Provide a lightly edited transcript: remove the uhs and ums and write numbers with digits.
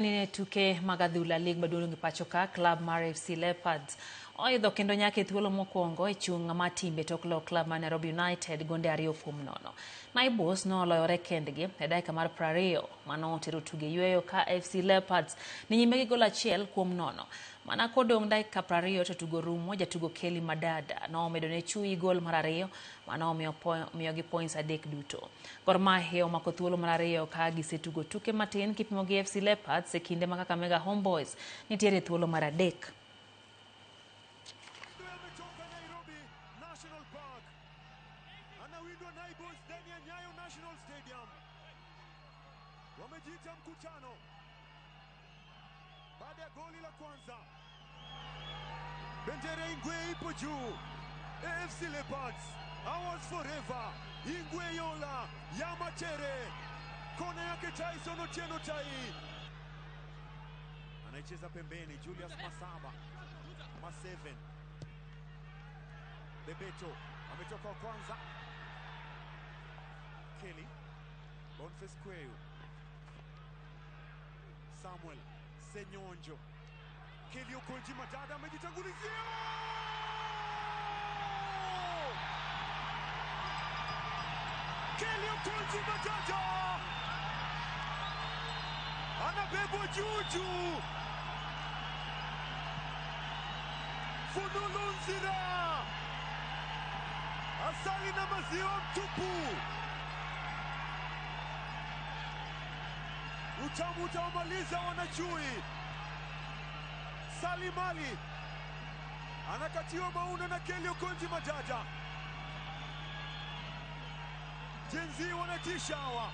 Ne tuke mag adhula lig maduong' e pacho ka, klab mar FC Leopards oidho kendo nyaka e thuolo mokwongo e chung' mar timbe tok loyo klab mar Nairobi United gonde 2-0. Naibos noloyore kendgi e dakika mar 20 mano otero tugo e yueyo ka FC Leopards ni nyime gi gol 1-0. Mana kodong' dakika 20 to tugo rumo, jatugo Kelly Madada nomedo ne Chui gol mar 2 mano omiyogi points 3 duto. Gor Mahia omako thuolo mar 2 ka gisetugo tuke matin kipimo gi FC Leopards e kinde ma Kakamega Homeboys nitiere thuolo mar 3. Ametoka Nairobi National Park, anawindwa Naibos ndani ya Nyayo National Stadium. Wamejiita mkutano baada ya goli la kwanza. Bendera Ingwe ipo juu. AFC Leopards, ours forever. Ingwe Yola ya Matere, kona yake Tyson Otieno Tai anaicheza pembeni. Julius Masaba Ma7 Bebeto ametoka wa kwanza. Kelly Boniface Kweyu, Samuel Senyonjo, Kelly Okonji Madada amejitangulizia. Kelly Okonji Madada anabebwa juu juu. Funulu Nzira, asali na maziwa mtupu. Utamu utaumaliza wanachui. Salimali anakatiwa mauna na Kelly Okonji Madada. Jenzi wanatisha hawa.